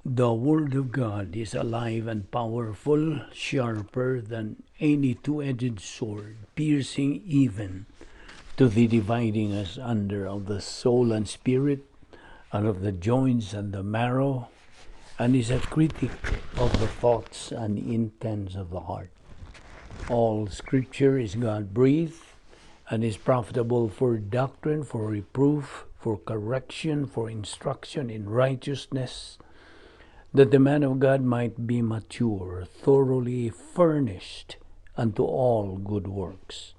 The Word of God is alive and powerful, sharper than any two-edged sword, piercing even to the dividing asunder of the soul and spirit, and of the joints and the marrow, and is a critic of the thoughts and intents of the heart. All Scripture is God-breathed and is profitable for doctrine, for reproof, for correction, for instruction in righteousness, that the man of God might be mature, thoroughly furnished unto all good works.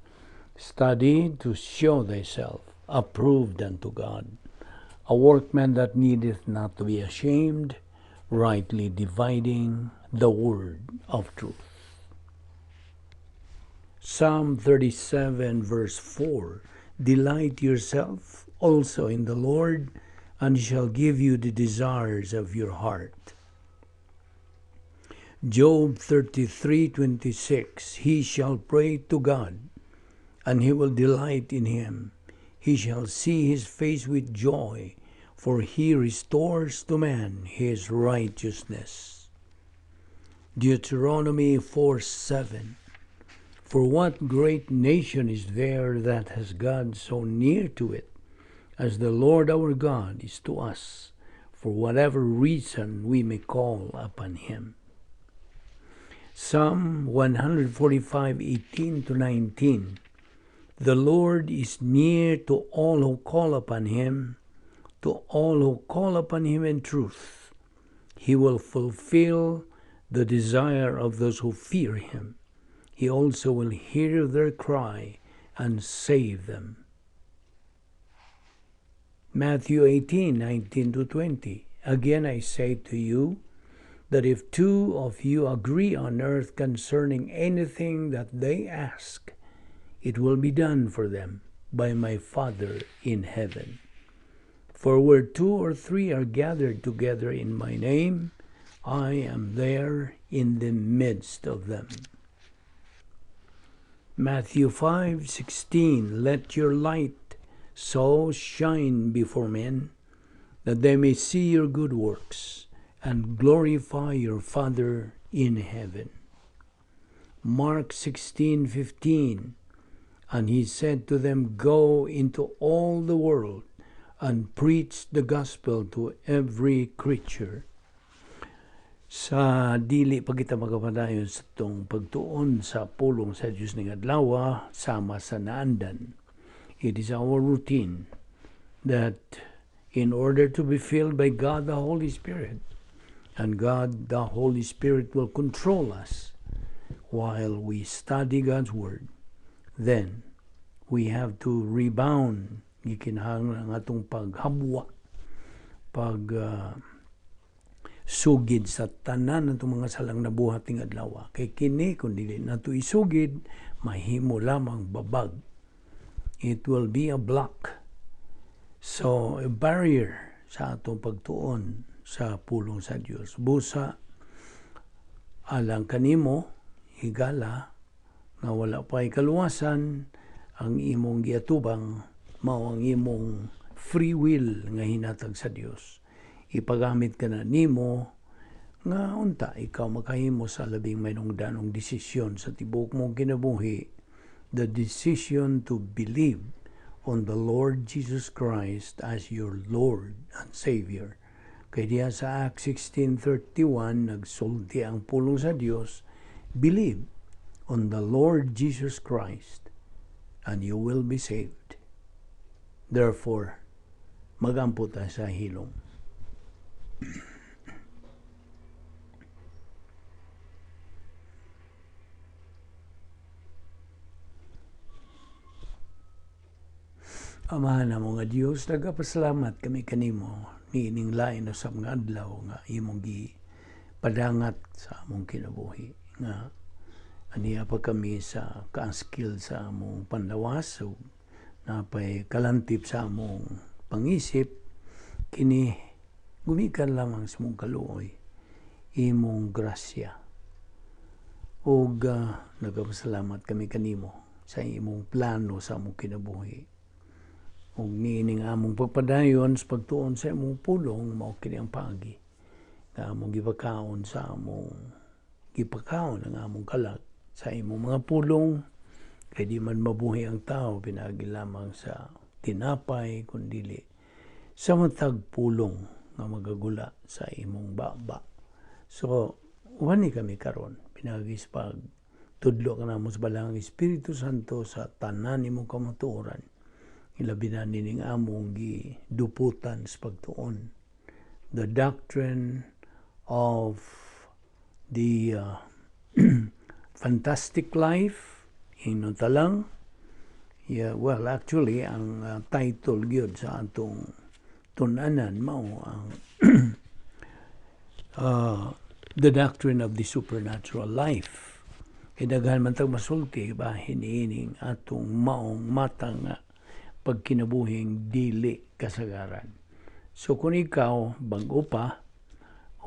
Study to show thyself approved unto God, a workman that needeth not to be ashamed, rightly dividing the word of truth. Psalm 37 verse 4: Delight yourself also in the Lord, and he shall give you the desires of your heart. Job 33:26: He shall pray to God, and he will delight in him. He shall see his face with joy, for he restores to man his righteousness. Deuteronomy 4:7: For what great nation is there that has God so near to it, as the Lord our God is to us, for whatever reason we may call upon him? Psalm 145:18 to 19: The Lord is near to all who call upon him, to all who call upon him in truth. He will fulfill the desire of those who fear him. He also will hear their cry and save them. Matthew 18:19 to 20: Again I say to you, that if two of you agree on earth concerning anything that they ask, it will be done for them by my Father in heaven. For where two or three are gathered together in my name, I am there in the midst of them. Matthew 5:16: Let your light so shine before men that they may see your good works and glorify your Father in heaven. Mark 16:15: And he said to them, Go into all the world and preach the gospel to every creature. Sa dili pa kita magapadayon sa atong pagtuon sa pulong sa Dios ning adlaw, sama sa naandan. It is our routine that in order to be filled by God the Holy Spirit, and God the Holy Spirit will control us while we study God's Word, then we have to rebound, gikinahanglan ang atong paghabwa, pag sugid sa tanan natong mga salang nabuhat ning adlaw, kay kini kung dili nato isugid, mahimo lamang babag. It will be a block, so a barrier sa atong pagtuon sa pulong sa Dios. Busa alang kanimo, higala nga wala pa kaluwasan, ang imong giatubang mao ang imong free will nga hinatag sa Dios. Ipagamit ka na nimo nga unta ikaw makahimo sa labing mahinungdanong desisyon sa tibuok mong kinabuhi, the decision to believe on the Lord Jesus Christ as your Lord and Savior. Kay diha sa Acts 16:31 nagsulti ang pulong sa Dios, "Believe on the Lord Jesus Christ and you will be saved." Therefore, magampo ta sa hilom. Amahan namo nga Dios, nagapasalamat kami kanimo niining lain usab nga adlaw nga imong gi padangat sa among kinabuhi, nga aniya pa kami sa kaaskil sa among panlawas ug napay kalantip sa among pangisip. Kini gumikan lamang sa imong kaluoy, imong grasya, ug nagapasalamat kami kanimo sa imong plano sa among kinabuhi. Ug niining among pagpadayon sa pagtuon sa imong pulong, mao kini ang paagi Nga among gipakaon sa among gipakaon ang among kalag sa imong mga pulong, kay di man mabuhi ang tao pinaagi lamang sa tinapay, kundili sa matag pulong nga magagula sa imong baba. So, wani kami karon pinaagi sa pag tudlo kanamo sa Balaang Espiritu Santo sa tanan nimong kamatuoran. Ilabi na nining among giduputan sa pagtuon. The doctrine of the fantastic life, ingnon talang. Yeah, well, actually, ang title gyud sa atong tun-anan mao ang the doctrine of the supernatural life. Kay daghan man tag masulti bahin niining atong maong mata nga pagkinabuhing dili kasagaran. So kung ikaw bag-o pa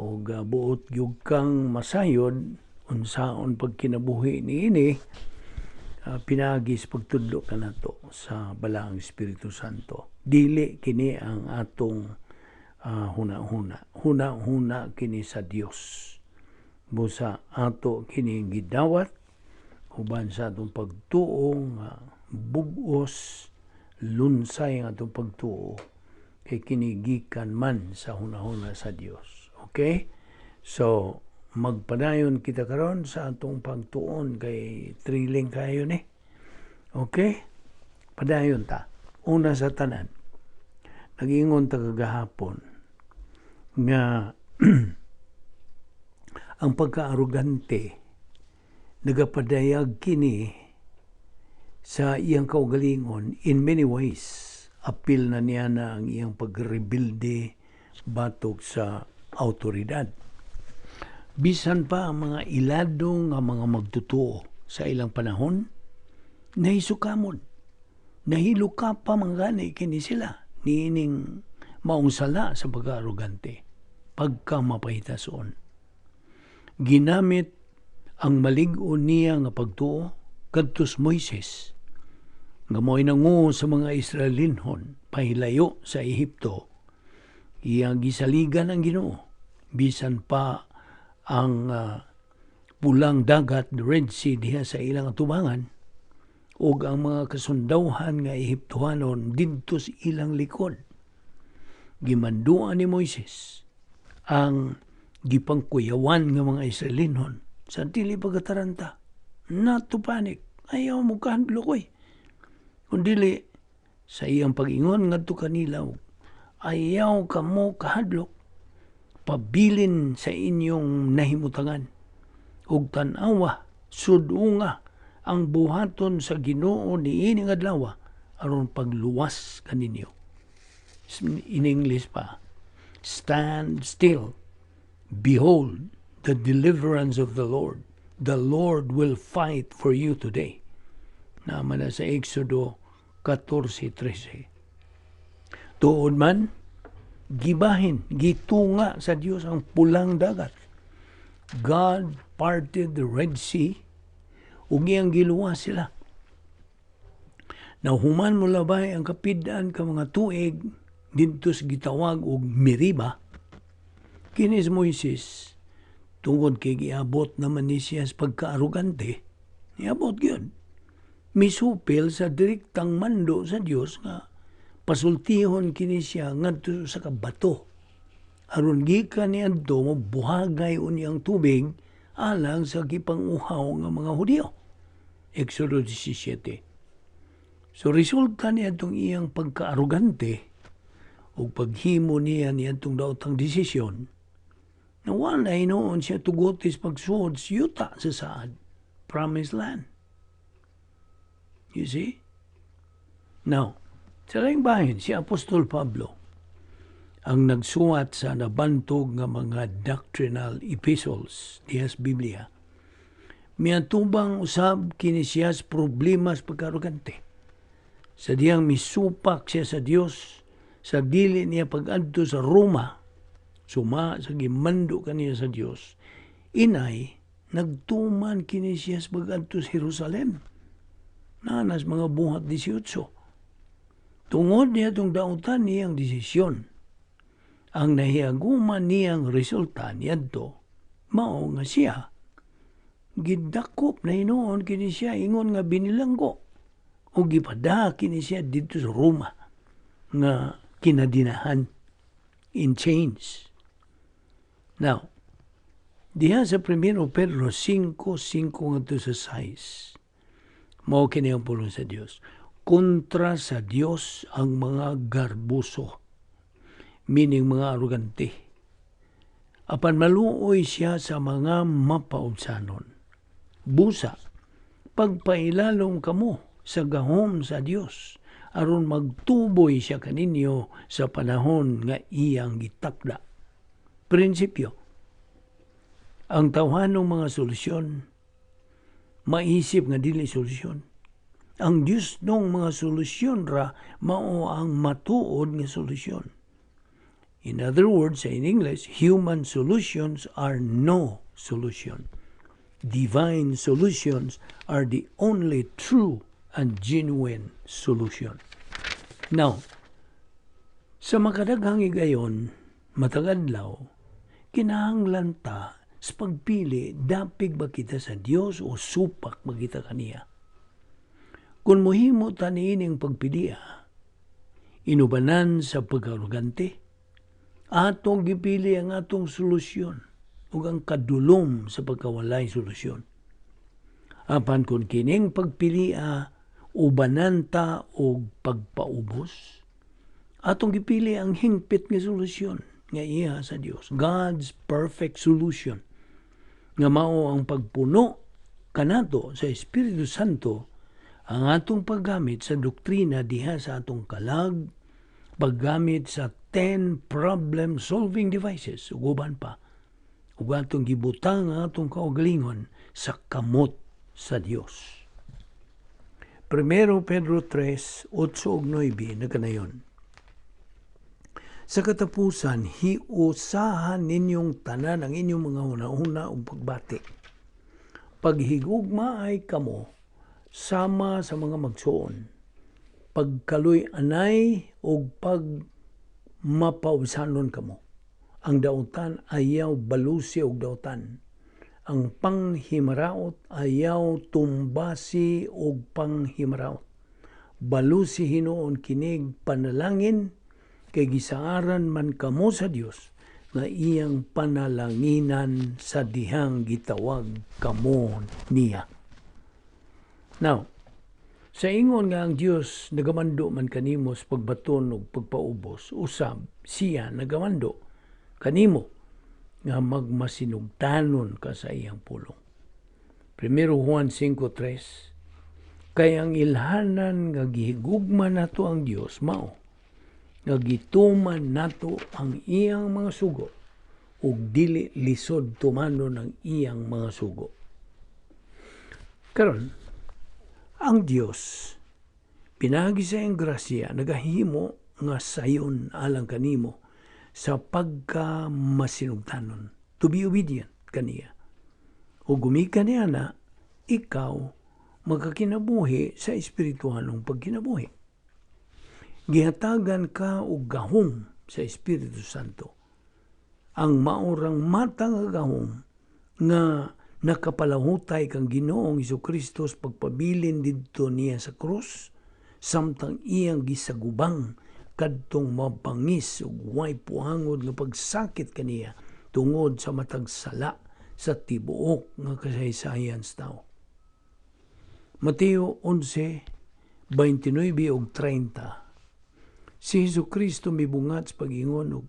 o buot gyud kang masayod unsaon pagkinabuhi niini, pinaagi sa pagtudlo kanato sa Balaang Espiritu Santo. Dili kini ang atong huna-huna. Huna-huna kini sa Dios. Busa ato kini gidawat uban sa atong pagtuo nga bug-os, lunsay ang atong pagtuo kay kini gikan man sa hunahuna sa Dios. Okay? So magpadayon kita karon sa atong pagtuon kay thrilling kayo ni. Okay? Padayon ta. Una sa tanan, nag-ingon ta kagahapon nga ang pagkaarugante nagapadayag kini sa iyang kaugalingon in many ways. Apil na niya na ang iyang pagrebilde batok sa autoridad. Bisan pa ang mga ilado nga mga magtotoo sa ilang panahon, nahisukamon. Nahiluka pa mga gani kini sila niining maong sala sa pagkaarugante, pagka mapahitason. Ginamit ang malig-on niya nga pagtuo kadtos Moises nga mo'y nangu sa mga Israelinhon pahilayo sa Ehipto. Iyang gisaligan ang Ginoo bisan pa ang Pulang Dagat, the Red Sea, diha sa ilang atubangan ug ang mga kasundawhan nga Ehiptohanon didto sa ilang likod. Gimanduan ni Moises ang gipangkuyawan nga mga Israelinhon sa dili pagkataranta, not to panic. Ayaw mo kahadlok oy. Kung dili, sa iyang pag-ingon ngadto kanila, "Ayaw kamo kahadlok, pabilin sa inyong nahimutangan ug tan-awa, sudunga ang buhaton sa Ginoo niining adlaw aron pagluwas kaninyo." In English pa, "Stand still, behold the deliverance of the Lord. The Lord will fight for you today." Naman na sa Exodo 14:13. Tuod man, gibahin, gitunga sa Dios ang Pulang Dagat. God parted the Red Sea ug iyang giluwas sila. Nahuman mo labay ang kapid-an ka mga tuig didto sa gitawag og Meriba, kini si Moises, tungod kay giabot naman ni siya sa pagkaarugante, niabot gyud. Misupil sa direktang mando sa Dios nga pasultihon kini siya ngadto sa kabato aron gikan niadto mo buhagay unyang tubig alang sa gipanguhaw nga mga Hudiyo. Exodo 17. So resulta niya itong iyang pagkaarugante o paghimo niya niya itong daotang desisyon na wala noon siya tugotis pagsuod sa yuta sa saad, promised land. You see? Now, sa laing bahin, si Apostol Pablo ang nagsuwat sa nabantog nga mga doctrinal epistles diha sa Biblia. Miatubang usab kini siya sa problema sa pagkaarugante. Sa diyang misupak siya sa Dios sa dili niya pag-adto sa Roma, suma sa gimando kaniya sa Dios, inay nagtuman kini siya sa pag-adto sa Jerusalem. Nanas mga Buhat 18. Tungod niya itong dautan niyang desisyon. Ang nahiaguma niyang resulta niadto mao nga siya gidakop na hinuon kini siya ingon nga binilanggo o gipada kini siya didto sa Roma nga kinadinahan, in chains. Now, diha sa 1 Pedro 5, 5 ngadto sa 6, mao kini ang pulong sa Dios. Kontra sa Dios ang mga garboso, meaning mga arugante. Apan maluoy siya sa mga mapaubsanon. Busa, pagpailalom kamo sa gahom sa Dios, aron magtuboy siya kaninyo sa panahon nga iyang gitakda. Prinsipyo, ang tawhanong mga solusyon, maisip nga dili solusyon. Ang Diyos nung mga solusyon ra mao ang matuod nga solusyon. In other words, in English, human solutions are no solution. Divine solutions are the only true and genuine solution. Now, sa makadaghang higayon, matag adlaw, kinahanglan ta sa pagpili, dapig ba kita sa Dios o supak ba kita kaniya. Kung muhimo ta niining pagpilia, inubanan sa pag-arugante, atong gipili ang atong solusyon ug ang kadulom sa pagkawalay solusyon. Apan kung kining pagpilia ubanan ta og pagpaubos, atong gipili ang hingpit nga solusyon nga iya sa Dios. God's perfect solution nga mao ang pagpuno kanato sa Espiritu Santo, ang atong paggamit sa doktrina diha sa atong kalag, paggamit sa 10 problem solving devices ug uban pa, ug atong gibutang ang atong kaugalingon sa kamot sa Dios. 1 Pedro 3, 8 ug 9 nagkanayon. Sa katapusan, hiusahan ninyong tanan ang inyong mga hunahuna ug pagbati. Paghigugma ay kamo sama sa mga magsuon. Pagkaluy-anay ug pag mapaubsanon kamo. Ang dautan ayaw balusi og dautan. Ang panghimaraot ayaw tumbasi og panghimaraot. Balusi hinuon kinig panalangin kay gisaaran man kamo sa Dios nga iyang panalanginan sa dihang gitawag kamo niya. Now, sa ingon nga ang Dios nagamando man kanimo sa pagbaton ug pagpaubos, usab siya nagamando kanimo nga magmasinugtanon ka sa iyang pulong. 1 Juan 5:3. Kay ang ilhanan nga gihigugma nato ang Dios mao nga gituman nato ang iyang mga sugo, ug dili lisod tumanon ang iyang mga sugo. Karon, ang Dios pinaagi sa iyang grasya nagahimo nga sayon alang kanimo sa pagka masinugtanon, to be obedient kaniya. O gumikan niya na ikaw magkakinabuhi sa espirituhanong pagkinabuhi. Gihatagan ka og gahom sa Espiritu Santo. Ang maurang mata nga gahom nga nakapalahutay kang Ginoong Kristo sa pagpabilin didto niya sa krus samtang iyang gisagubang kadtong mabangis ug way puhangod nga pagsakit kaniya tungod sa matag sala sa tibuok nga kasaysayan sa tao. Mateo 11, 29 ug 30. Si Hesus Kristo mibungat sa pag-ingon og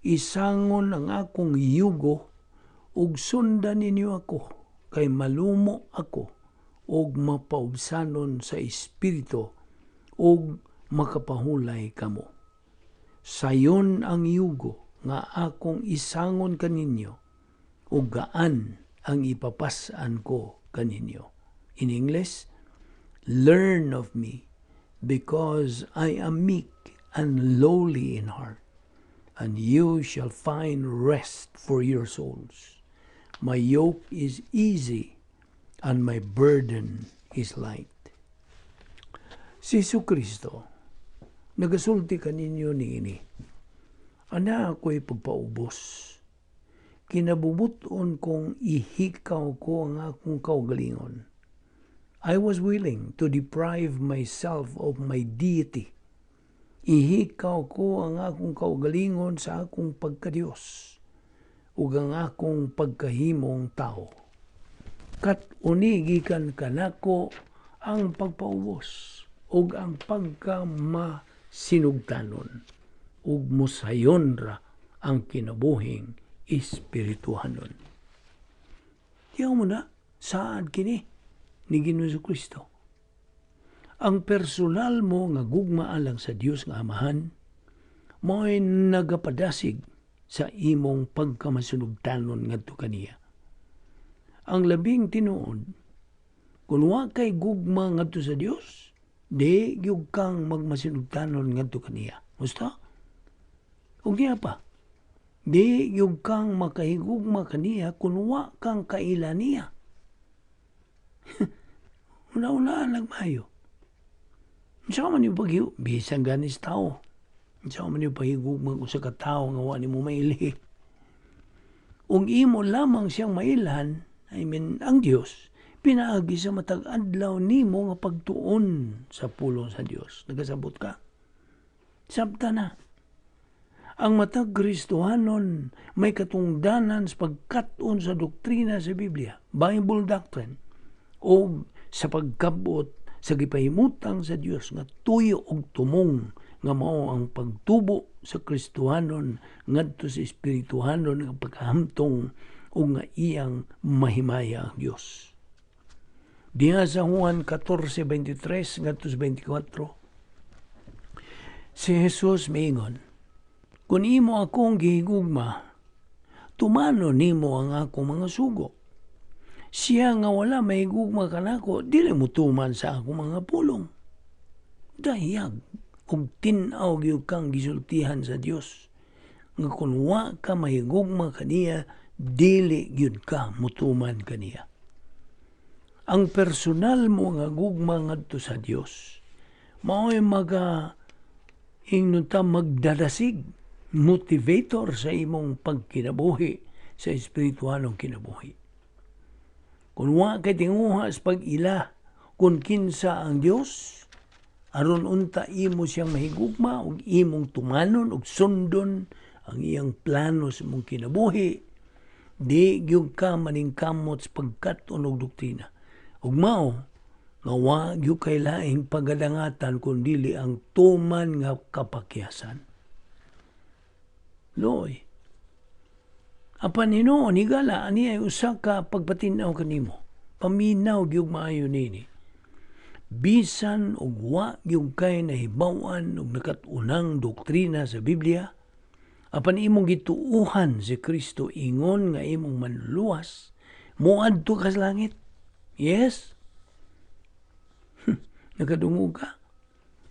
isangon ang akong yugo ug sundan ninyo ako, kay malumo ako ug mapaubsanon sa espiritu, ug makapahulay kamo. Sayon ang yugo nga akong isangon kaninyo ug gaan ang ipapas-an ko kaninyo. In English, "Learn of me, because I am meek and lowly in heart, and you shall find rest for your souls. My yoke is easy and my burden is light." Si Jesu Kristo nagasulti kaninyo niini. Ana ako'y pagpaubos. Kinabubuton kong ihikaw ko ang akong kaugalingon. I was willing to deprive myself of my deity. Ihikaw ko ang akong kaugalingon sa akong pagkadiyos ug ang akong pagkahimong tao. Kat-uni gikan kanako ang pagpaubos ug ang pagkamasinugtanon ug musayon ra ang kinabuhing espirituhanon. Tiyaw mo na, saad kini ni Ginoo Kristo. Ang personal mo nga gugma alang sa Dios nga Amahan mo'y nagapadasig sa imong pagkamasinugtanon ngadto kaniya. Ang labing tinuod, kung wa kay gugma ngadto sa Dios, di gyud kang magmasinugtanon ngadto kaniya. Gusto? Ug niya pa, di gyud kang makahigugma kaniya kung wa kang kaila niya. Una-una nagmayo. Unsa man yung paghiu? Bisan ganis tao. Unsa man yung pahigugma usa ka tawo nga wa nimo mailhi? Ung imo lamang siyang mailhan, I mean, ang Dios, pinaagi sa matag adlaw nimo nga pagtuon sa pulong sa Dios. Nagasabot ka? Sabta na. Ang matag Kristohanon may katungdanan sa pagkat-on sa doktrina sa Biblia, Bible doctrine, o sa pagkabot sa gipahimutang sa Dios nga tuyo og tumong nga mao ang pagtubo sa Kristohanon ngadto sa espirituhanon nga pagkahamtong o nga iyang mahimaya ang Dios. Diha sa Juan 14:23 ngadto sa 24, si Jesus miingon, "Kung imo akong gihigugma, tumano nimo ang akong mga sugo. Siya nga wala mahigugma kanako, dili mo tuman sa akong mga pulong." Dayag ug tin-aw gyud kang gisultihan sa Dios nga kung wa ka mahigugma kaniya, dili gyud ka mutuman kaniya. Ang personal mo nga gugma ngadto sa Dios mao'y maga ingnon ta magdadasig, motivator sa imong pagkinabuhi sa espiritualong kinabuhi. Kung wa kay tinguha sa pag-ila kung kinsa ang Dios, aron unta imo siyang mahigugma ug imong tumanon ug sundon ang iyang plano sa imong kinabuhi, di gyud ka maningkamot sa pagkat-on og doktrina. Ug mao nga wa gyud kay laing pagadangatan kun dili ang tuman nga kapakyasan. Loy. Apan hinuon, higala, ani ay usa ka pagpatin-aw kanimo. Paminaw gyud maayo nini. Bisan og wa gyud kay nahibaw-an og nakat-unang doktrina sa Biblia, apan imong gituuhan si Kristo ingon nga imong manluluwas, moadto ka sa langit. Yes? Nakadungog ka?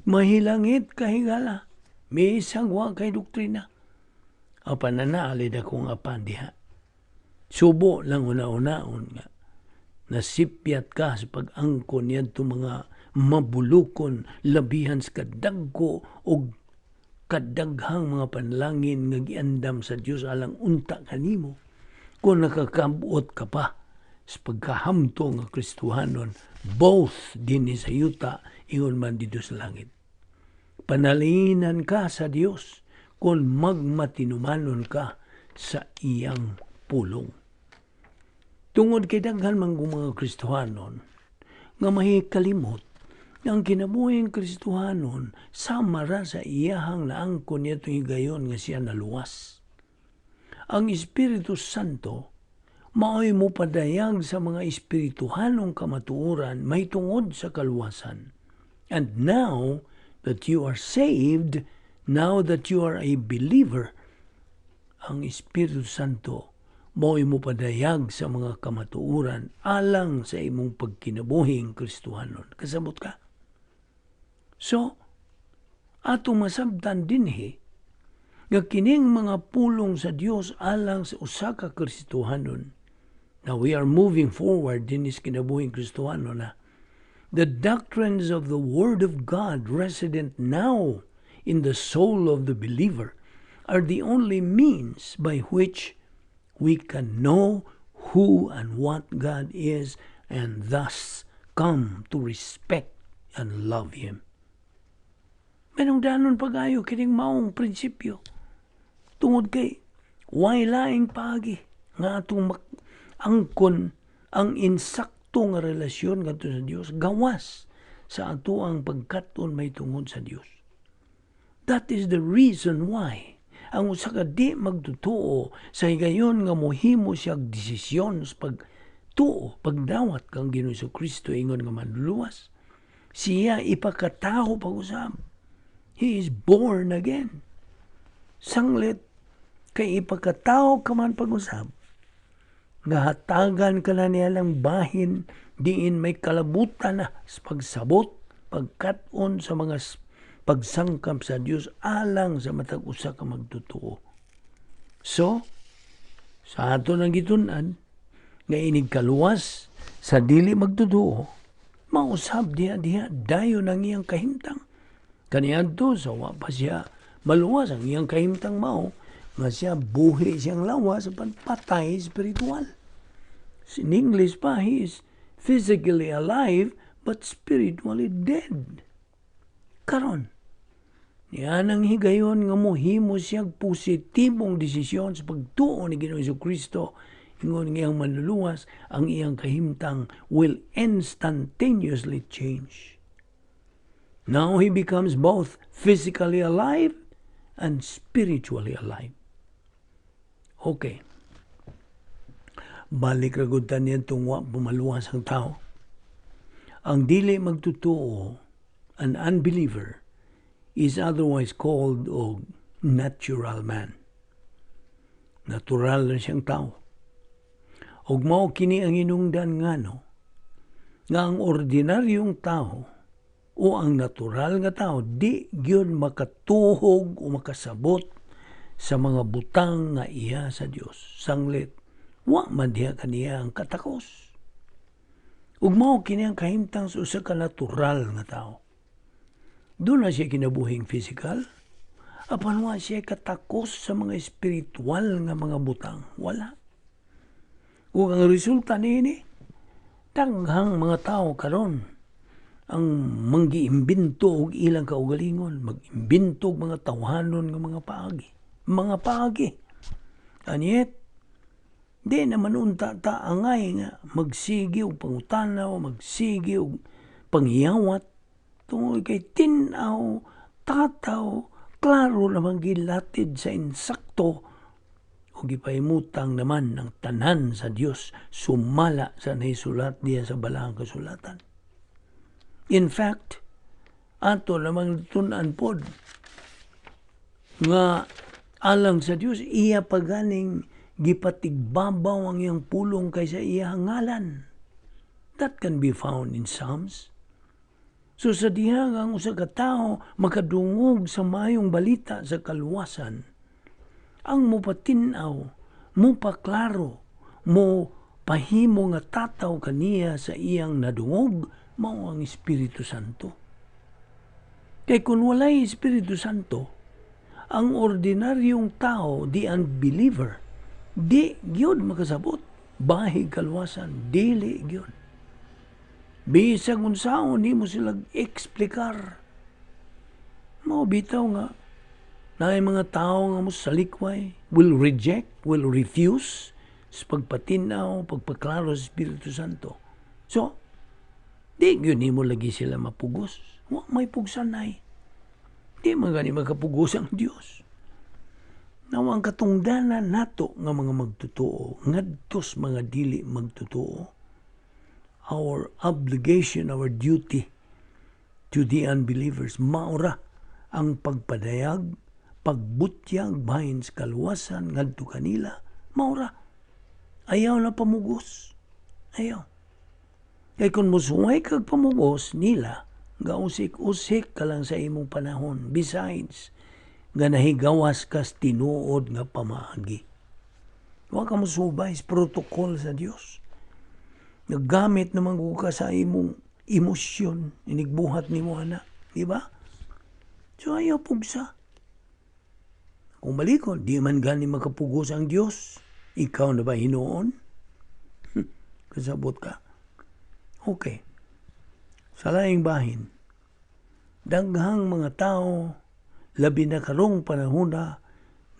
Mahilangit ka, higala. Bisag wa kay doktrina. Apan na naalid akong apan diha. Subo lang una-unaon nga nasipyat ka sa pag-angkon niadto mga mabulukon labihan sa kadagko og kadaghang mga panlangin nga giandam sa Dios alang unta kanimo, kung nakakabot ka pa sa pagkahamto nga Kristohanon both dinhi sa yuta ingon man didto sa langit. Panalinan ka sa Dios kung magmatinumanon ka sa iyang pulong. Tungod kay daghan man mga Kristohanon nga mahikalimot nga ang kinabuhing Kristohanon sama ra sa iyahang naangkon niadtong higayon nga siya naluwas. Ang Espiritu Santo mao'y mopadayag sa mga espirituhanong kamatuoran mahitungod sa kaluwasan. And now that you are saved, now that you are a believer, ang Espiritu Santo mo'y mopadayag sa mga kamatuoran alang sa imong pagkinabuhing Kristohanon. Kasabot ka? So, atong masabtan dinhi nga kining mga pulong sa Dios alang sa usa ka Kristohanon. Now we are moving forward din is kinabuhing Kristohano na. The doctrines of the Word of God resident now in the soul of the believer are the only means by which we can know who and what God is and thus come to respect and love Him. Manungdanon pag-ayo kining maong prinsipyo. Tungod kay way laing paagi nga atong angkon ang insakto nga relasyon ngadto sa Dios gawas sa atoang pagkat-on may tungod sa Dios. That is the reason why ang usa ka di magtotoo, sa higayon nga mohimo siya desisyon sa pagtuo, pagdawat kang Ginoo Kristo ingon nga Manluluwas, siya ipakatawo pag-usab. He is born again. Sanglit kay ipakatawo ka man pag-usab, nga hatagan ka na niya lang bahin diin may kalabutan na sa pagsabot, pagkat-on sa mga pagsangkap sa Dios alang sa matag usa ka magtotoo. So, sa ato nang gitun-an nga inig kaluwas sa dili magtotoo, mausab diha diha dayon ang iyang kahimtang. Kaniadto sa wa pa siya maluwas, ang iyang kahimtang mao nga siya buhi siyang lawas apan patay spiritual. In English pa, he is physically alive but spiritually dead. Karon, niya nang higayon nga mohimo siya positibong desisyon sa pagtuo ni Ginoong Kristo ingon nga iyang Manluluwas, ang iyang kahimtang will instantaneously change. Now he becomes both physically alive and spiritually alive. Okay. Balik ra gud ta niya wa pumaluwas ang tao. Ang dili magtotoo, an unbeliever, is otherwise called og natural man. Natural na siyang tao. Og mao kini ang inungdan ngano nga ang ordinaryong tao o ang natural nga tao di gyud makatuhog o makasabot sa mga butang nga iya sa Dios. Sanglit, wa man diha kaniya ang katakos. Ug mao kini ang kahimtang sa usa ka natural nga tao. Duna siya kinabuhing physical, apan wa siya katakos sa mga espiritual nga mga butang. Wala. Ug ang resulta niini, daghang mga tao karon ang manggiimbento og ilang kaugalingon, mag-imbento og mga tawhanon nga mga paagi. Mga paagi. And yet, di naman unta ta angay nga magsige og pangutana o magsige og panghiyawat tungod kay tin-aw, tataw, klaro namang gilatid sa insakto o gipahimutang naman ng tanan sa Dios sumala sa nahisulat diya sa Balaang Kasulatan. In fact, ato namang tun-an pod nga alang sa Dios, iya paganing gipatigbabaw ang iyang pulong kaysa iyang ngalan. That can be found in Psalms. So sa diha nga ang usa ka tawo makadungog sa maayong balita sa kaluwasan, ang mopatin-aw, mopaklaro, mo pahimo nga tataw kaniya sa iyang nadungog, mao ang Espiritu Santo. Kay kung walay Espiritu Santo, ang ordinaryong tao, the unbeliever, di gyud makasabot. Bahig kaluwasan, dili gyud. Bisag unsaon nimo sila eksplikar. Mao bitaw nga naay mga tao nga mo salikway, will reject, will refuse sa pagpatinaw, pagpaklaro sa Espiritu Santo. So, di gyud nimo lagi sila mapugos. Wa may pugsanay. Di man gani makapugos ang Dios. Now, ang katungdanan nato nga mga magtotoo ngadto sa mga dili magtotoo, our obligation, our duty to the unbelievers, maura ang pagpadayag, pagbutyag bahin sa kaluwasan ngadto kanila, maura. Ayaw na pamugos. Ayaw. Kay kung musuway kag pamugos nila, gausik-usik ka lang sa imong panahon. Besides, nga nahigawas kas tinuod nga pamaagi. Wa ka mosubay sa protocol sa Dios. Naggamit naman ko ka sa imong emosyon, inigbuhat nimo ana, di ba? So ayaw pugsa. Kung balikon, di man gani makapugos ang Dios. Ikaw na ba hinuon? Kasabot ka. Okay. Sa laing bahin, daghang mga tao, labi na karong panahona,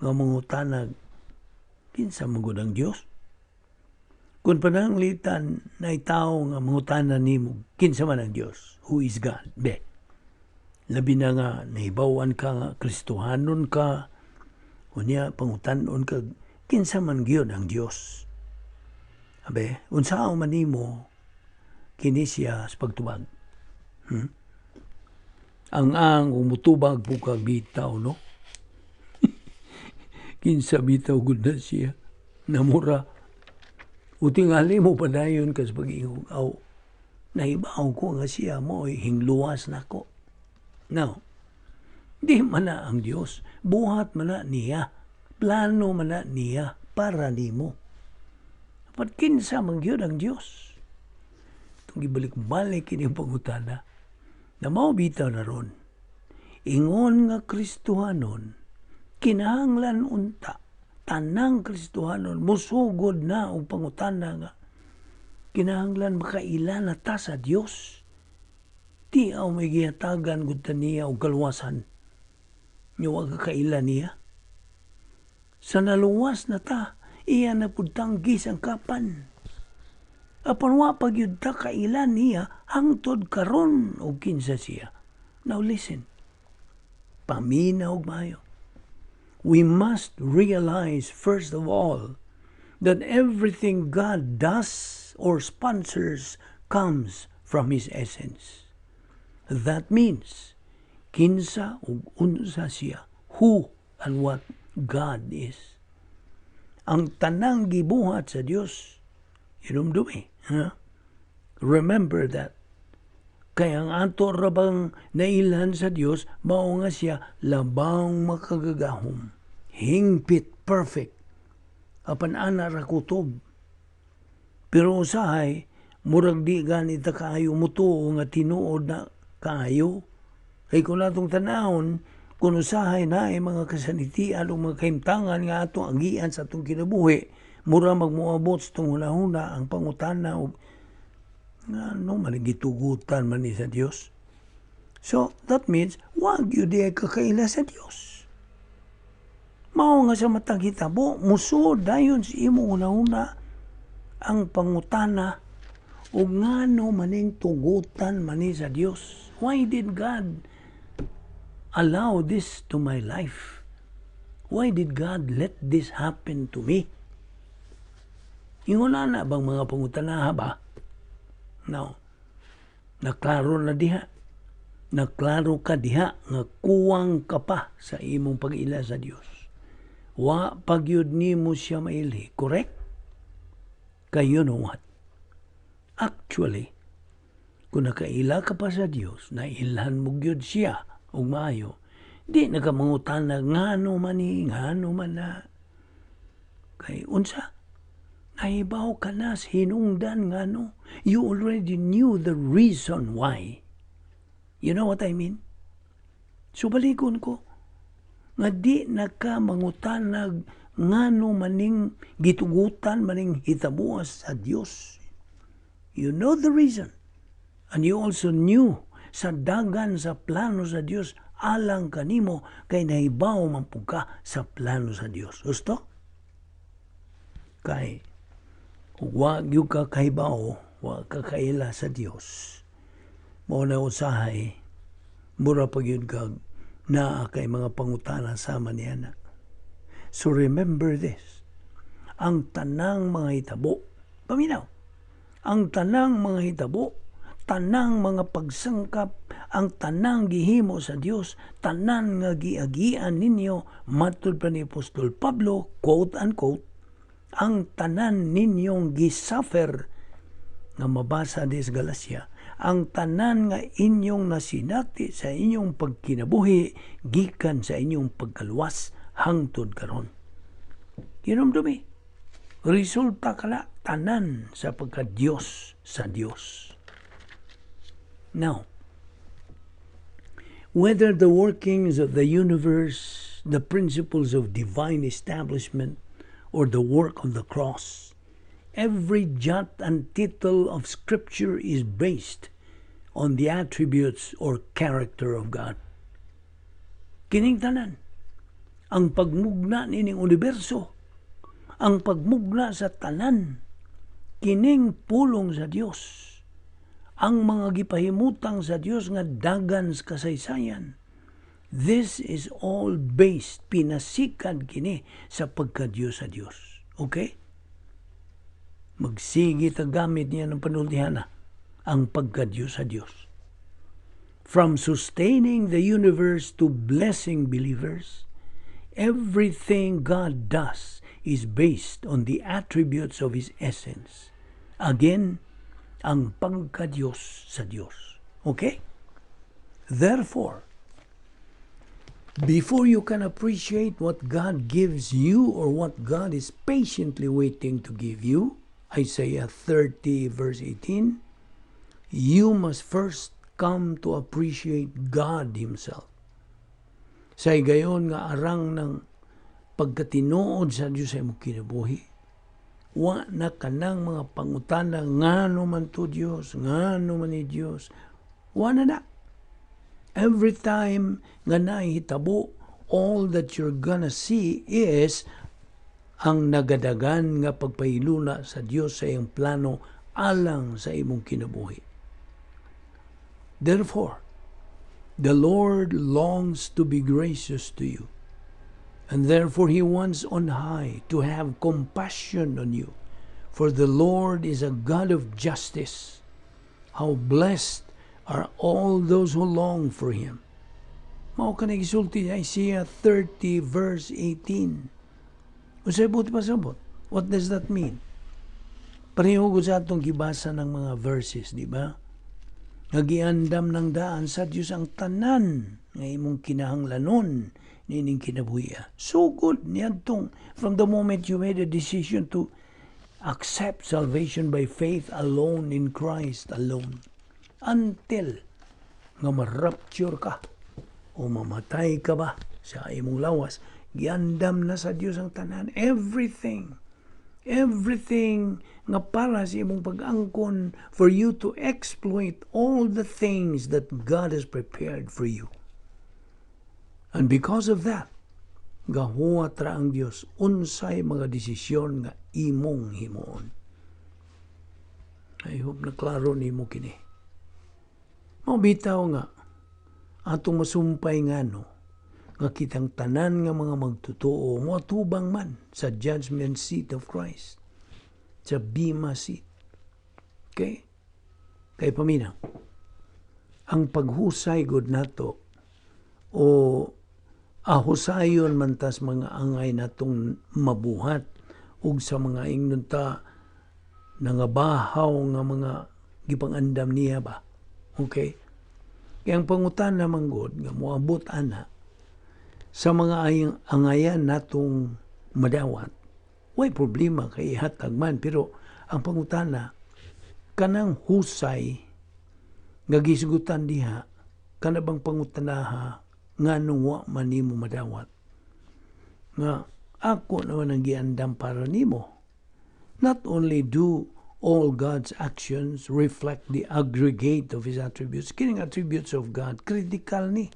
nga mangutanag, kinsa man gud ang Dios? Kung pananglitan na tao nga mangutana nimo, kinsa man ang Dios? Who is God? Be. Labi na nga nahibaw-an ka nga Kristohanon ka, unya pangutan-on ka, kinsa man gyud ang Dios? Abe, unsaon man nimo kini siya sa pagtubag? Hmm? Ang mutubag po kag bitaw, no? Kinsa bitaw gud na siya? Namura. Utingali mo padayon kas pag-ingog, aw, nahibaw ko nga siya mo hingluwas nako. Now, di man na ang Dios, buhat man na niya, plano man na niya para nimo. Apan kinsa man gyud ang Dios? Itong gibalik-balik kini pangutana, na mao bitaw na ron. Ingon nga Kristohanon, kinahanglan unta tanang Kristohanon musugod na og pangutana nga kinahanglan makaila na ta sa Dios. Di aw may gihatagan gud ta niya og kaluwasan. Nya wa ka kaila niya. Sa naluwas na ta, iya na pud tang gisangkapan. Apan wa pa gyud ta kaila niya hangtod karon og kinsa siya. Now listen. Paminaw og maayo. We must realize, first of all, that everything God does or sponsors comes from His essence. That means, kinsa ug unsa siya, who and what God is. Ang tanang gibuhat sa Dios, hinumdumi. Ha? Remember that. Kaya ang ato ra bang nailhan sa Dios, mao nga siya labang makagagahom. Hingpit, perfect. Apan ana ra kutob. Pero usahay, murag di gani ta kaayo mutuo nga tinuod na kaayo. Kay kung atong tanawon, kung usahay na ay mga kasanitian o mga kahimtangan nga atong agian sa atong kinabuhi, mura magmuabot sa itong hunahuna ang pangutana og nga no man gitugutan man ni sa Dios. So that means wa gyud diay kakaila sa Dios. Mao nga sa matag hitabo, musod dayon sa imong hunahuna ang pangutana ug ngano maning tugutan man ni sa Dios. Why did God allow this to my life? Why did God let this happen to me? Ingon na bang mga pangutana ba? Now, naklaro na diha. Naklaro ka diha nga kuwang ka pa sa imong pag-ila sa Dios. Wa pagyud nimo siya mailhi. Correct? Kay you know what? Actually, kung nakaila ka pa sa Dios, nailhan mo gyud siya og maayo, di na ka mangutana ngano man ni, ngano man na. Kay unsa? Nahibaw ka na sa hinungdan ngano. You already knew the reason why. You know what I mean? So balikon ko, nga di na ka mangutanag ngano maning gitugutan maning hitabuas sa Dios. You know the reason. And you also knew sa dagan sa plano sa Dios alang kanimo kay nahibaw man pud ka sa plano sa Dios. Gusto? Kay wa gyud ka kahibaw, wa ka kaila sa Dios. Mao na usahay mura pa gyud kag naa kay mga pangutana sama niya na. So remember this. Ang tanang mga hitabo, paminaw, ang tanang mga hitabo, tanang mga pagsangkap, ang tanang gihimo sa Dios, tanan nga giagian ninyo, matud pa ni Apostol Pablo, quote unquote, ang tanan ninyong gisuffer nga mabasa di sa Galacia, ang tanan nga inyong nasinati sa inyong pagkinabuhi gikan sa inyong pagkaluwas hangtod karon. Hinumdumi, resulta kala tanan sa pagka-Diyos sa Dios. Now, whether the workings of the universe the principles of divine establishment, or the work of the cross. Every jot and tittle of Scripture is based on the attributes or character of God. Kining tanan, ang pagmugna nining universo, ang pagmugna sa tanan, kining pulong sa Dios, ang mga gipahimutang sa Dios nga dagan sa kasaysayan. This is all based, pinasikad kini sa pagka-Diyos sa Dios. Okay? Magsige ta gamit niya ng panultihana ang pagka-Diyos sa Dios. From sustaining the universe to blessing believers, everything God does is based on the attributes of His essence. Again, ang pagka-Diyos sa Dios. Okay? Therefore, before you can appreciate what God gives you or what God is patiently waiting to give you, Isaiah 30 verse 18, you must first come to appreciate God Himself. Sa higayon nga arang ng pagkatinuod sa Diyos sa imong kinabuhi, wa na kanang mga pangutana, "Ngano man to, Dios? Ngano man ni Dios?" Wa na na. Every time nga nahitabo, all that you're gonna see is ang nagadagan nga pagpahiluna sa Dios sa iyang plano alang sa imong kinabuhi. Therefore, the Lord longs to be gracious to you. And therefore He wants on high to have compassion on you. For the Lord is a God of justice. How blessed are all those who long for Him. Mao kanang gisulti Isaiah 30 verse 18. Unsay buot pasabot? What does that mean? Pareho ko sa atong gibasa ng mga verses, di ba? Nga giandam ng daan sa Dios ang tanan nga imong kinahanglanon nining kinabuhi. Sugod niadtong from the moment you made a decision to accept salvation by faith alone in Christ alone until nga ma-rapture ka o mamatay ka ba sa imong lawas, giandam na sa Dios ang tanan, everything, everything nga para sa imong pag-angkon, for you to exploit all the things that God has prepared for you. And because of that, gahuwat ra ang Dios unsay mga desisyon nga imong himuon. I hope na klaro nimo kini. Mao bitaw nga atong masumpay nga no nga kitang tanan nga mga magtotoo moatubang man sa judgment seat of Christ, sa bema seat. Okay? Kay paminaw, ang paghusay gud nato o ahusayon man tas mga angay natong mabuhat ug sa mga ingnon ta nangabahaw nga mga gipangandam niya ba. Okay? Kaya ang pangutana man gud nga moabot ana sa mga angayan natong madawat, way problema kay ihatag man, pero ang pangutana, kanang husay nga gisgutan diha, kana bang pangutanaha nganong wa man nimo madawat nga ako naman ang giandam para nimo? Not only do all God's actions reflect the aggregate of His attributes, kining attributes of God, critical ni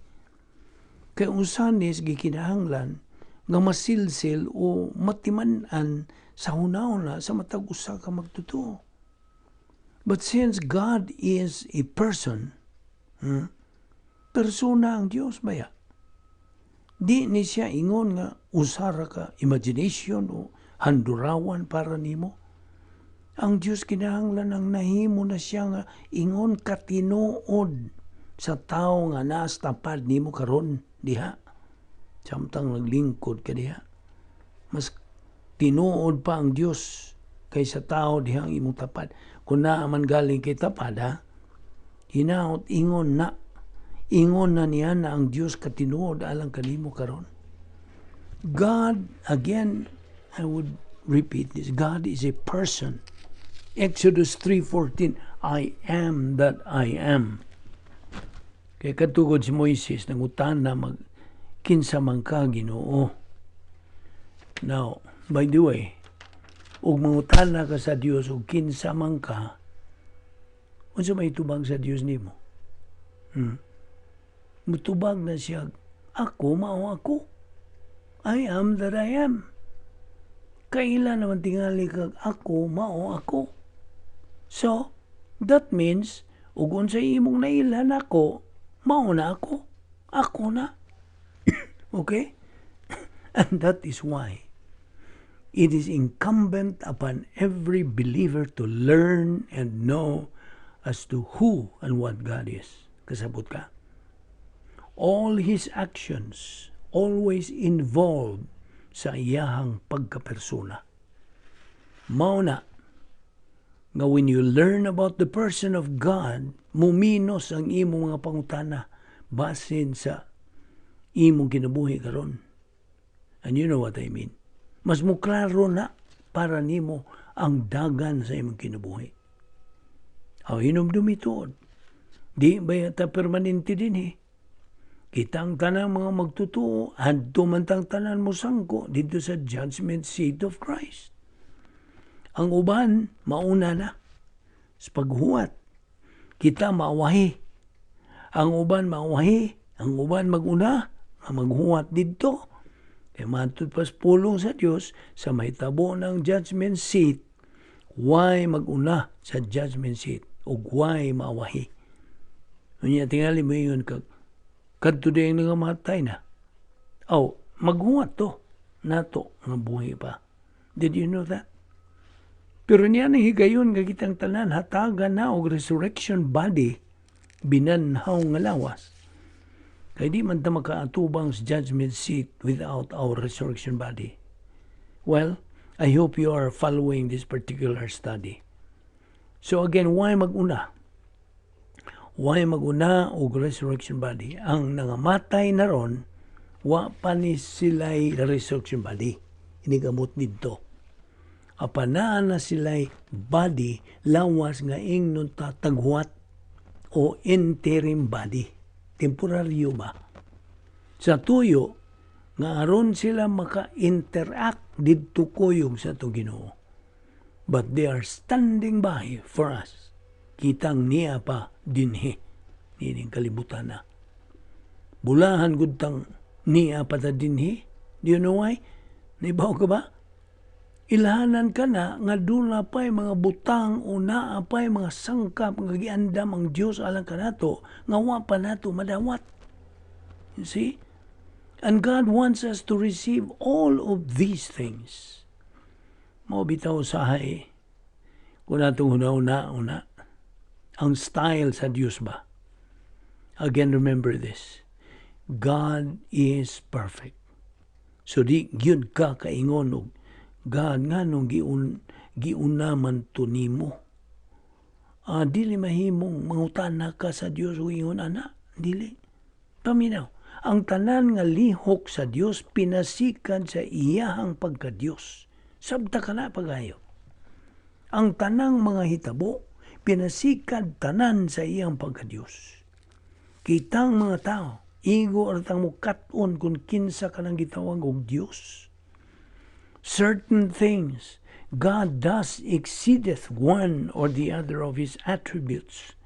kay usanis gikinahanglan nga masilsil o matiman-an sa hunahuna sa matag usa ka magtotoo. But since God is a person, Persona ang Dios baya. Di ni siya ingon nga usara ka imagination o handurawan para nimo. Ang Dios kinahanglan ang nahimo na siya nga ingon katinuod sa tao nga naas tapad nimo karon diha. Samtang naglingkod ka diha. Mas tinuod pa ang Dios kaysa tao diha ang imong tapad. Kung naa man galing kay tapad ha, hinaot ingon na niya na ang Dios katinuod alang kanimo karon. God, again, I would repeat this, God is a person. Exodus 3:14, "I am that I am." Kay katugod si Moises, nangutana mag Kinsa man ka, Ginoo? Now, by the way, ug mangutana ka sa Dios og kinsa man ka, unsa may tubag sa Dios nimo? Mutubag na siya, "Ako mao ako. I am that I am." Kaila naman tingali kag ako mao ako. So, that means, ug unsay imong nailhan ako, mao na ako. Ako na. Okay? And that is why it is incumbent upon every believer to learn and know as to who and what God is. Kasabot ka? All His actions always involve sa iyahang pagkapersona. Mao na nga when you learn about the person of God, muminos ang imong mga pangutana basin sa imong kinabuhi karon. And you know what I mean. Mas muklaro na para nimo ang dagan sa imong kinabuhi. Aw, hinumdumi tuod. Di ba ta permanente dinhi? Kitang tanang mga magtutuo, adto man tang tanan mo sangko dito sa judgment seat of Christ. Ang uban, mauna na sa paghuwat. Kita maawahi. Ang uban maawahi, ang uban maguna, nga maghuwat didto. Kay matud pas pulong sa Dios sa mahitabo ng judgment seat, why maguna sa judgment seat ug why maawahi. Unya tingali mo ingon kag kadto diyang nangamatay na. Aw, maghuwat to nato nga buhi pa. Did you know that? Pero niya nang higayon nga kitang tanan hatagan na og resurrection body, binanhaw nga lawas. Kay di man ta makaatubang sa judgment seat without our resurrection body. Well, I hope you are following this particular study. So again, why maguna? Why maguna og resurrection body? Ang nangamatay na ron, wa pa ni sila'y resurrection body. Inigamot didto. Apan naa na sila'y body, lawas nga ingnon ta taghuwat o interim body. Temporaryo ba? Sa tuyo, nga aron sila maka-interact didto kuyog sa ato Ginoo. But they are standing by for us. Kitang niya pa dinhi nining kalibutan na. Bulahan gud tang niya pa ta dinhi. Do you know why? Nibaw ka ba? Ilhanan ka na nga duna pa'y mga butang o naa pa'y mga sangkap nga giandam ang Dios alang kanato nga wa pa nato madawat. You see? And God wants us to receive all of these things. Mao bitaw sahay kung natong una-una ang style sa Dios ba? Again, remember this. God is perfect. So di gyud ka kaingon og, "God, nganong giuna man to nimo?" Ah, dili mahimong mangutana ka sa Dios ug ingon ana, dili. Paminaw, ang tanan nga lihok sa Dios pinasikan sa iyahang pagka-Dios. Sabta ka na pagayo. Ang tanang mga hitabo pinasikad tanan sa iyang pagka-Dios. Kitang mga tao, igo ra tang mukat-on kung kinsa ka nang gitawag og Dios. Certain things God does exceedeth one or the other of His attributes.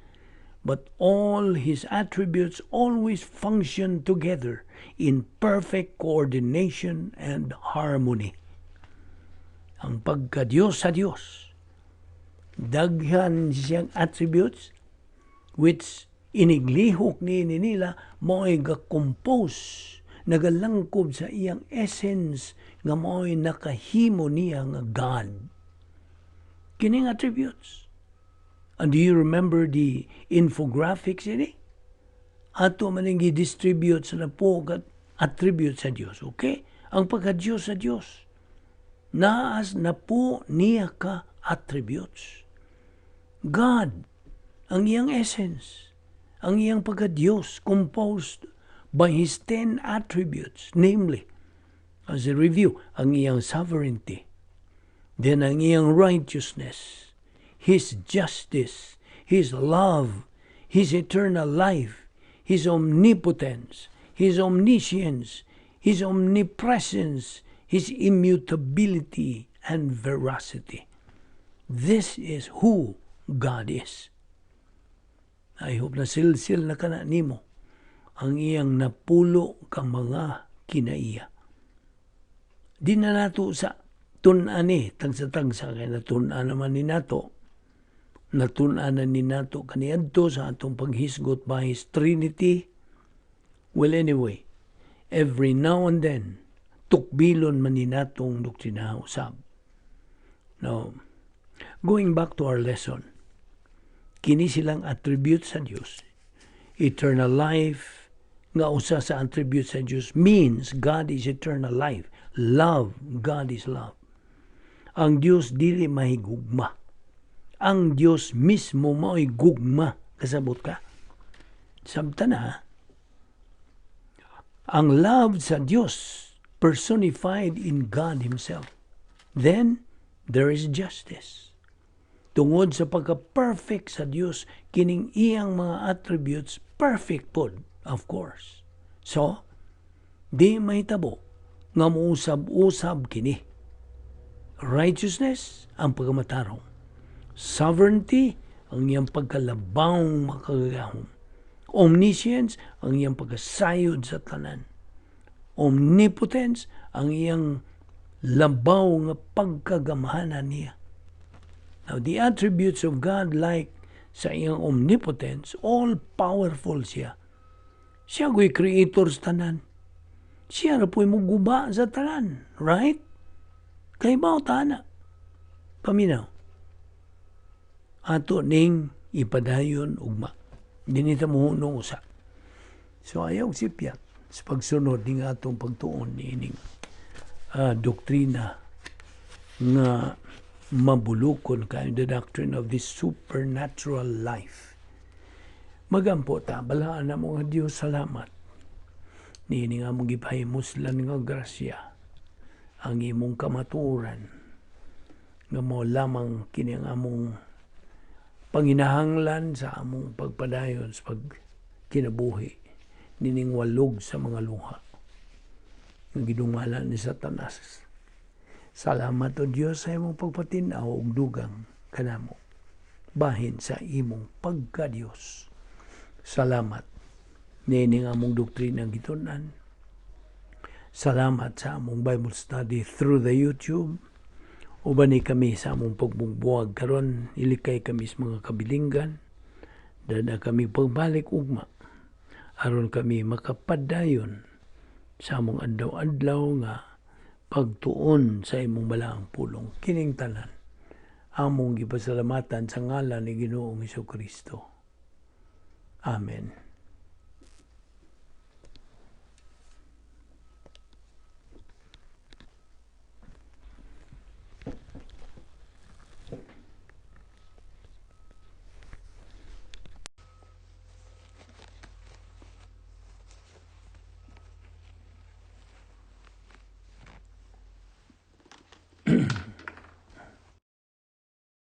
But all His attributes always function together in perfect coordination and harmony. Ang pagka-Diyos sa Diyos, daghan siyang attributes which iniglihok ni nila mao'y ga-compose, nagalangkob sa iyang essence nga mao'y nakahimo niya nga God. Kining attributes. And do you remember the infographics ini? Ato man ang gi-distribute sa napo attribute sa Dios, okay? Ang pagka-Diyos sa Dios. Naas na po niya ka attributes. God, ang iyang essence, ang iyang pagka-Diyos, composed by His 10 attributes, namely, as a review, ang iyang sovereignty, then ang iyang righteousness, His justice, His love, His eternal life, His omnipotence, His omniscience, His omnipresence, His immutability and veracity. This is who God is. I hope na silsil na kana nimo ang iyang napulo ka mga kinaiya. Di na nato sa tun-an ni, tagsa-tagsa kay natun-an naman ni nato. Natun-an na ni nato kaniadto sa atong paghisgot by His Trinity. Well, anyway, every now and then, tukbilon man ni natong doktrina usab. Now, going back to our lesson, kini silang attributes sa Dios. Eternal life, nga usa sa attributes sa Dios means God is eternal life. Love, God is love. Ang Dios dili mahigugma. Ang Dios mismo mao'y gugma. Kasabot ka? Sabta na. Ang love sa Dios personified in God Himself. Then, there is justice. Tungod sa pagka-perfect sa Dios, kining iyang mga attributes, perfect pod, of course. So, di mahitabo nga muusab-usab kini. Righteousness, ang pagkamatarong. Sovereignty, ang iyang pagkalabawng makagagahom. Omniscience, ang iyang pagkasayod sa tanan. Omnipotence, ang iyang labaw nga pagkagamhanan niya. Now, the attributes of God, like sa iyang omnipotence, all-powerful siya. Siya ko'y creator sa tanan. Siya ra po'y muguba sa tanan. Right? Kay mao tana. Paminaw. Ato ning ipadayon ugma. Dinita mo hunong usa. So ayaw sipyat sa pagsunod ning atong pagtuon ni ining doktrina nga mabulukon kay the doctrine of this supernatural life. Magampo ta, balaan na mo nga Dios, salamat. Niini nga mong gipahimuslan nga grasya ang imong kamatuoran nga mo lamang kini ang among panginahanglan sa among pagpadayon sa pagkinabuhi nining walog sa mga luha nga gidungalan ni Satanas. Salamat o Dios sa imong pagpatin-aw ug dugang kanamo bahin sa imong pagka-Dios. Salamat nining among doktrina gitun-an. Salamat sa among Bible study through the YouTube. Uban ni kami sa among pagbugbuwag karon, ilikay kami sa mga kabilinggan. Dada kami pagbalik ugma aron kami makapadayon sa among adlaw-adlaw nga pagtuon sa imong balaang pulong. Kining tanan among gipasalamatan sa ngalan ni Ginoong Hesukristo. Amen.